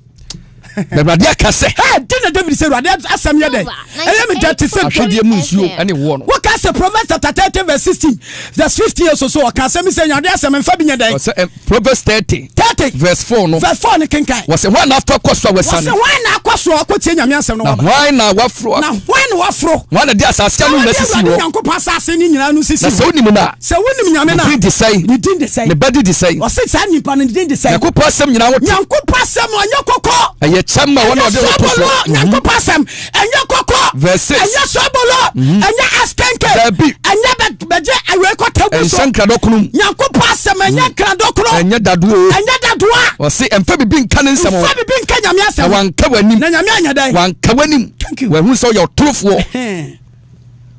Na Awurade aka sɛ. Hey, di na David sɛ Awurade asɛm yɛ dɛ. Ɛyɛ me dɛ te sɛ ahwedeɛ mu nsuo ne woɔ no. Woka sɛ Proverbs chapter 30 verse 16 verse 15 so so ɔka asɛm bi sɛ Awurade asɛm mfa bi nyɛ dɛn. Ɔsɛ eh, Proverbs 30 30 verse 4 no. Verse 4 no kenkan. Wɔsɛ hwan na afa kɔ so a Wɔsɛ wɔasiane. hwan na akɔ so a akɔtie Nyame asɛm no Na waba. hwan na waforo Na hwan na waforo? Hwan na de asase ano Na nyinaa wɔde sisi Awurade hɔ? Nyankopɔn asase no nyinaa no sisi Na sɛ hɔ. wonim no a, Sɛ wonim Nyame no ne a, din de sɛn? Ne din de sɛn? Ne ba din de sɛn? Ɔse saa nipa no ne din de sɛn? Nyankopɔn asɛm nyinaa ho te. Nyankopɔn asɛm ɔnyɛ kɔkɔ. Ɛyɛ kyɛm ma wɔn a Ɛnyɛ ɔde wɔn to sɔbolo. soɔ. Nyankopɔn asɛm ɛnyɛ kɔkɔ. Verse 6. Ɛnyɛ sɔbolo. Ɛnyɛ askenke. Dabi. Ɛnyɛ bɛgye awei kɔtɛ gu so. Ɛnhyɛ nkradɔkono mu. Nyankopɔn asɛm ɛnyɛ nkradɔkono. Ɛnyɛ dadoɔ o. Ɛnyɛ dadoa. Ɔse ɛmfa bibi nka ne nsɛm ho. Mfa bibi nka Nyame asɛm. Na wanka w'anim. Na Nyame anyɛ dɛn? Wanka w'anim. Thank you. Wahu sɛ ɔyɛ ɔtorofoɔ.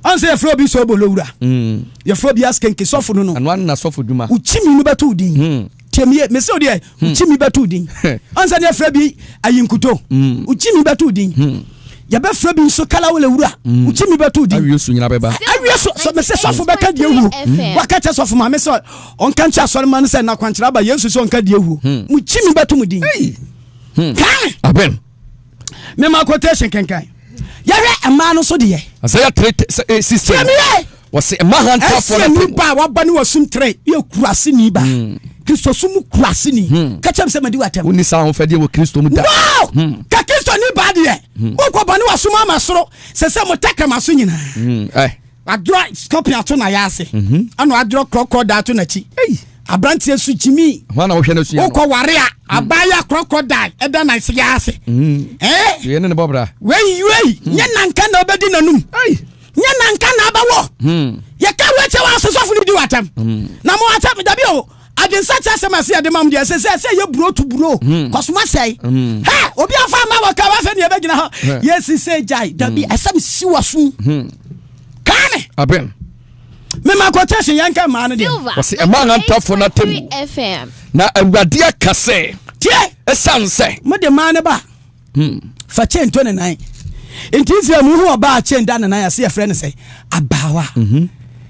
Ɔn sɛ yɛfrɛ obi sɔbolo wura. Yɛfrɛ obi askenke sɔfo no no. Ɛno ano na sɔfo dwuma. Wo kyimi no bɛto wo din. Tie me yie, mese wo deɛ, wo kyimi bɛto wo din. Ɔn sɛ ne yɛfrɛ bi ayi nkuto, wo kyimi bɛto wo din. Yɛbɛfrɛ bi nso kalawole wura, wo kyimi bɛto wo din. Awie so nyina bɛba. Awie so, sɛ mese sɔfo bɛka deɛ huo. Waka kyɛ sɔfo maame sɛ ɔnka nkyɛ asɔre ma no sɛ nakwankyerɛ aba Yesu sɛ ɔnka deɛ huo. Mo kyimi bɛto mo din. Kan. Amen. Mema quotation kenkan. Yɛhwɛ mmaa no so deɛ. Isaiah 3 16. Tie me yie. Wɔsi mma ahantanfoɔ Ɛsɛ no ni ba a waba ne wasum tere yɛ kurase ni ba. Kristo sum mu kurase ni. Ka kyerɛ me sɛ madi w'atɛm. Wonni saa ahofadie wɔ Kristo mu da. Wow! Ka Kristo ni ba deɛ. Wokɔ bɔ ne wasum ama soro sɛ sɛ mo tɛkrɛma so nyinaa. Wadrɔ scorpion ato n'ayɛ ase. Ɛna wadrɔ krɔkrɔ da ato n'akyi. Aberanteɛ so gyimi. Hwan na wohwɛ no sua no? Wokɔ ware a, abaayewa krɔkrɔ da ɛda n'ase ase. Ɛɛ? Wei ne ne bɔ bra. Wei wei nyɛ nanka na ɔbɛdi n'anum. Nyɛ nanka na abɛwɔ. Yɛka wei kyɛ wɔn asosɔfo no di w'atɛm. Na mo atɛm dabi o. Adwensa kyɛ asɛm ase yɛde mam deɛ ɛsɛ sɛ ɛsɛ yɛ buro to buro. Kɔsoma sɛe. Hɛ obi afa ama wɔ ka wafɛ ne yɛbɛgyina hɔ. Yɛsi sɛ gyae dabi ɛsɛm si wɔ so. Kaane. Amen. Mema quotation yɛn ka mmaa no deɛ. Wɔsi ɛma ahantanfoɔ no atemmu. Na Awurade aka sɛ. Tie. Ɛsiane sɛ. Mo de mmaa no ba. Fa chain to ne nan. Nti Israel mu hu ɔbaa chain da ne nan ase yɛfrɛ no sɛ abaawa.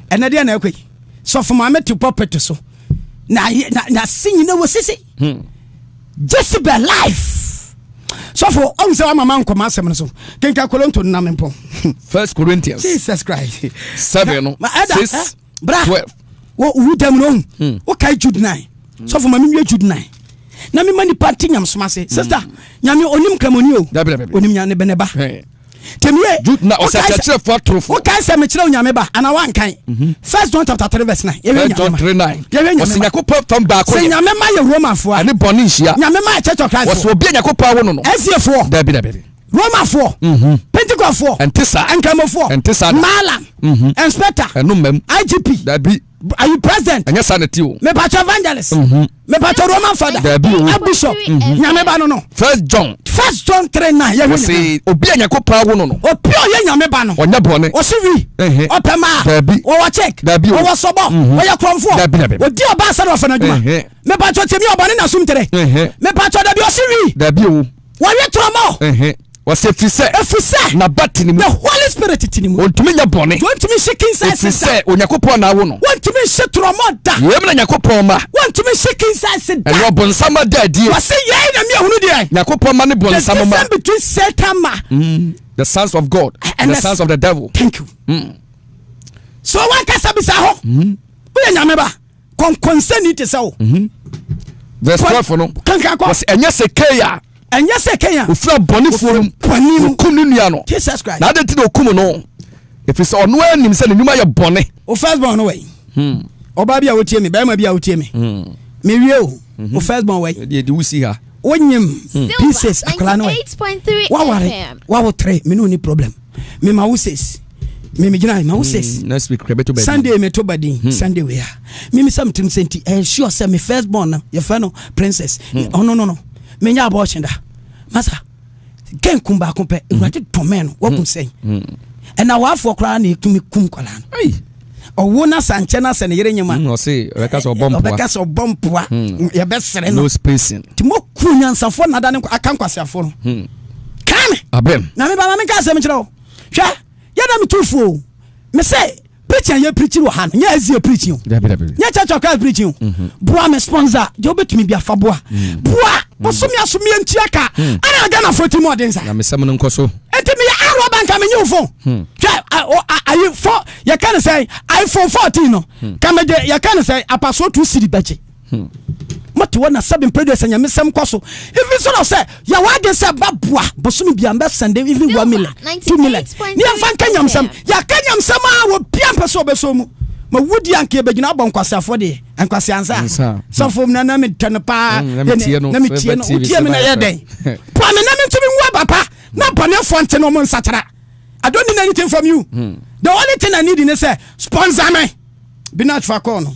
Ɛnɛ deɛ na ɛkɔ yi. Sɔfo maame te pulpit so. Na na na se nyina wɔ sisi. Jezebel life. Sɔfo ɔhu sɛ wama ma nkɔma asɛm no so. Kenka Koronto no na mempɔn. First Corinthians. Jesus Christ. 7 no. 6. Bra. 12. Wo wu dɛm no ohu. Wo kae Jude 9. Sɔfo ma menwie Jude 9. Na mema nipa nte nyamesoma ase. Sister, nyame onim kramoni o. Onim nya ne bɛnɛ ba. Tɛmie. Jude na ɔsɛ kyerɛkyerɛfo atorofo. Wo kae sɛ mekyerɛ onyame ba ana wankan. First John chapter 3 verse 9. Yɛhwɛ First John 3 9. Yɛhwɛ nyame Ɔsɛ Nyankopɔn fam baako Sɛ nyame ma yɛ Romafoɔ a. Ɛne bɔne nhyia. Nyame ma yɛ Church of Christ. Wɔsɛ obi a Nyankopɔn awo no no. SDA foɔ. Dabi dabi. Romafoɔ. Pentecostfoɔ. Ɛnte saa. Nkramofoɔ. Ɛnte saa da. Malam. Inspector. Ɛno mmam. IGP. Dabi. Are you president? Ɛnyɛ saa na ti o. Mepatwa evangelist. Mepatwa Roman father. Dabi o. Archbishop. Nyame ba no no. First John. First John 3 9. Yɛhwɛ Wɔsi obi a Nyankopɔn awo no no. Obi a ɔyɛ nyame ba no. Ɔnyɛ bɔne. Ɔsi wi. Ɔpɛ maa. Dabi. Ɔwɔ check. Dabi o. Ɔwɔ sɔbɔ. Ɔyɛ kurɔnfoɔ. Dabi dabi. Odi ɔbaa sɛ ɔfɛ n'adwuma. Mepatwa tèmi ɔbɔne na sum tere. Mepatwa dabi ɔsi wi. Dabi o. Wɔyɛ trɔmɔ. Wɔsi efiri sɛ. Efiri sɛ. N'aba ti ne mu. The Holy Spirit ti ne mu. Ontumi nyɛ bɔne. Wɔntumi nhyɛ king size da. Efiri sɛ Onyankopɔn na awo no. Wɔntumi nhyɛ trɔmɔ da. Yɛm na Nyankopɔn ma. Wɔntumi nhyɛ king size da. Ɛnna ɔbɔnsam ada adie. Wɔsi yɛn na mi ehunu deɛ. Nyankopɔn ma ne bɔnsam ma. The difference between Satan ma. The sons of God and the sons of the devil. Thank you. So wɔn kasa bisa hɔ. Woyɛ nyame ba. Kɔnkɔnsɛni te sɛ wo. Verse 12 no. Kankan kɔ. Wɔsi ɛnyɛ sɛ Kain. Ɛnyɛ sɛ Kain. Ofiri abɔnefoɔ no mu. Bɔne mu. Okum ne nua no. Jesus Christ. Na adi ti na okum no. Ɛfiri sɛ ɔno ara nim sɛ ne nnwuma yɛ bɔne. Wo first born no wɔ yi. Ɔbaa bi a wotie me, barima bi a wotie me. Mewie o. Wo first born wɔ yi. Deɛ de wo si ha. Wonyim P6 akwadaa no wɔ yi. Waware, wawo tere, me ne wo ni problem. Me ma wo six. Me me gyina ma wo six. Next week kura bɛto bɛdin. Sunday me to badin. Sunday wei a. Me me sɛ metim sɛ nti ɛyɛ sure sɛ me first born no yɛfrɛ no princess. Ɔno no no. Menya abortion da. Masa. Ken kum baako pɛ. Awurade dɔmɛn no wakum sɛn. Ɛna waafoɔ koraa na ɛtumi kum kwadaa no. Ɔwo na sankyɛ na sɛ ne yere nyema. Ɔse ɔbɛka sɛ ɔbɔ mpoa. Ɔbɛka sɛ ɔbɔ mpoa. Yɛbɛsere no. No spacing. Nti moku nyansafoɔ nada ne aka nkwaseafoɔ no. Kaa me. Abem. Na me ba ma menka asɛm nkyerɛ wo. Hwɛ, yɛda me tu fo. Me se preaching yɛ preaching wɔ ha no, nyɛ ɛzie preaching o. Nyɛ Church of Christ preaching o. Boa me sponsor, deɛ wobɛtumi bi afa boa. Boa, bosome aso me ntua ka. Ana Ghanafoɔ ti mu ɔden sa. Na mesɛm no nkɔ so. Enti meyɛ arɔba nka menye wo phone. Hwɛ, ayi fo yɛka ne sɛ iPhone 14 no. Ka mede yɛka ne sɛ apasoɔ 2 cedi bɛgye. Mote hɔ na sɛbe mpɛ deɛ sɛ nyamesɛm kɔ so. Even sort of sɛ yɛwɔ adwene sɛ bɛboa bosome bia mbɛ sɛnde even 1 million, 2 million. Ne yɛmfa nka nyamesɛm. Yɛaka nyamesɛm a wɔbia mpɛ sɛ ɔbɛsɔ mu. Ma wudi anka yɛbɛgyina abɔ nkwaseafoɔ deɛ. Nkwaseansa. Sɔfo na na metɛ no paa. Na metie no. Na metie no. Wotie me na ɛyɛ dɛn? Boa me na mentumi nwu aba pa. Na bɔnefoɔ nte no ɔmo nsakyera. I don't need anything from you. The only thing I need is sɛ sponsor me. Binach fa kɔɔ no.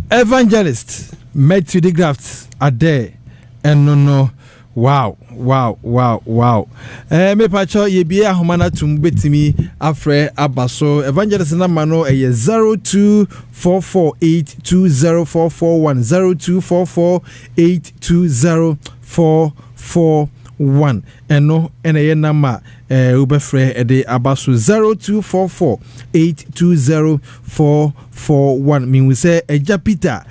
Evangelist Matthew de Graft Adair ɛno no wow wow wow wow ɛɛ eh, mepakyɛ yɛbie ahoma no atom bɛtumi afrɛ aba so evangelist nama no ɛyɛ 0244820441 0244820441 ɛno ɛna ɛyɛ nama ɛɛ wobɛfrɛ ɛde aba so 0244820441 mehu sɛ agya Peter.